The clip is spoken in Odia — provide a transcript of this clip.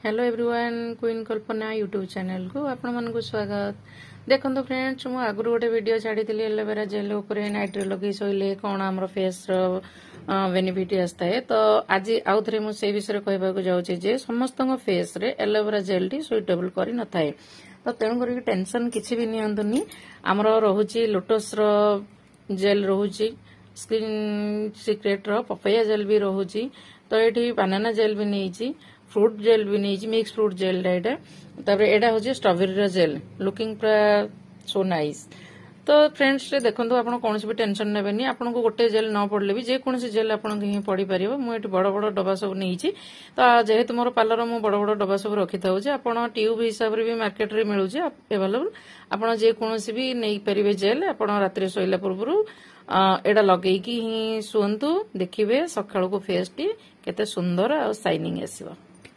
ହ୍ୟାଲୋ ଏଭ୍ରିୱାନ୍, କୁଇନ୍ କଳ୍ପନା ୟୁଟ୍ୟୁବ୍ ଚ୍ୟାନେଲକୁ ଆପଣମାନଙ୍କୁ ସ୍ୱାଗତ। ଦେଖନ୍ତୁ ଫ୍ରେଣ୍ଡସ୍, ମୁଁ ଆଗରୁ ଗୋଟେ ଭିଡ଼ିଓ ଛାଡ଼ିଥିଲି ଏଲୋଭେରା ଜେଲ୍ ଉପରେ, ନାଇଟ୍ରେ ଲଗେଇ ଶୋଇଲେ କ'ଣ ଆମର ଫେସ୍ର ବେନିଫିଟ୍ ଆସିଥାଏ। ତ ଆଜି ଆଉଥରେ ମୁଁ ସେଇ ବିଷୟରେ କହିବାକୁ ଯାଉଛି ଯେ ସମସ୍ତଙ୍କ ଫେସ୍ରେ ଏଲୋଭେରା ଜେଲ୍ଟି ସୁଇଟେବଲ୍ କରିନଥାଏ। ତ ତେଣୁ କରିକି ଟେନସନ୍ କିଛି ବି ନିଅନ୍ତୁନି। ଆମର ରହୁଛି ଲୋଟସ୍ର ଜେଲ୍, ରହୁଛି ସ୍କିନ୍ ସିକ୍ରେଟ୍ର ପପେୟା ଜେଲ୍ ବି ରହୁଛି। ତ ଏଠି ବାନାନା ଜେଲ୍ ବି ନେଇଛି, ଫ୍ରୁଟ୍ ଜେଲ୍ ବି ନେଇଛି, ମିକ୍ସ ଫ୍ରୁଟ୍ ଜେଲ୍ଟା ଏଇଟା। ତାପରେ ଏଇଟା ହଉଛି ଷ୍ଟ୍ରବେରୀର ଜେଲ୍, ଲୁକିଂ ପୁରା ସୋ ନାଇସ୍। ତ ଫ୍ରେଣ୍ଡସ୍, ଦେଖନ୍ତୁ, ଆପଣ କୌଣସି ବି ଟେନସନ୍ ନେବେନି। ଆପଣଙ୍କୁ ଗୋଟେ ଜେଲ୍ ନ ପଡ଼ିଲେ ବି ଯେକୌଣସି ଜେଲ୍ ଆପଣଙ୍କୁ ହିଁ ପଡ଼ିପାରିବ। ମୁଁ ଏଠି ବଡ଼ ବଡ଼ ଡବା ସବୁ ନେଇଛି। ତ ଯେହେତୁ ମୋର ପାର୍ଲର, ମୁଁ ବଡ଼ ବଡ଼ ଡବା ସବୁ ରଖିଥାଉଛି। ଆପଣ ଟ୍ୟୁବ୍ ହିସାବରେ ବି ମାର୍କେଟରେ ମିଳୁଛି ଆଭେଲେବଲ୍। ଆପଣ ଯେକୌଣସି ବି ନେଇପାରିବେ ଜେଲ୍। ଆପଣ ରାତିରେ ଶୋଇଲା ପୂର୍ବରୁ ଏଇଟା ଲଗେଇକି ହିଁ ଶୁଅନ୍ତୁ, ଦେଖିବେ ସକାଳକୁ ଫେସ୍ଟି କେତେ ସୁନ୍ଦର ଆଉ ସାଇନିଂ ଆସିବ।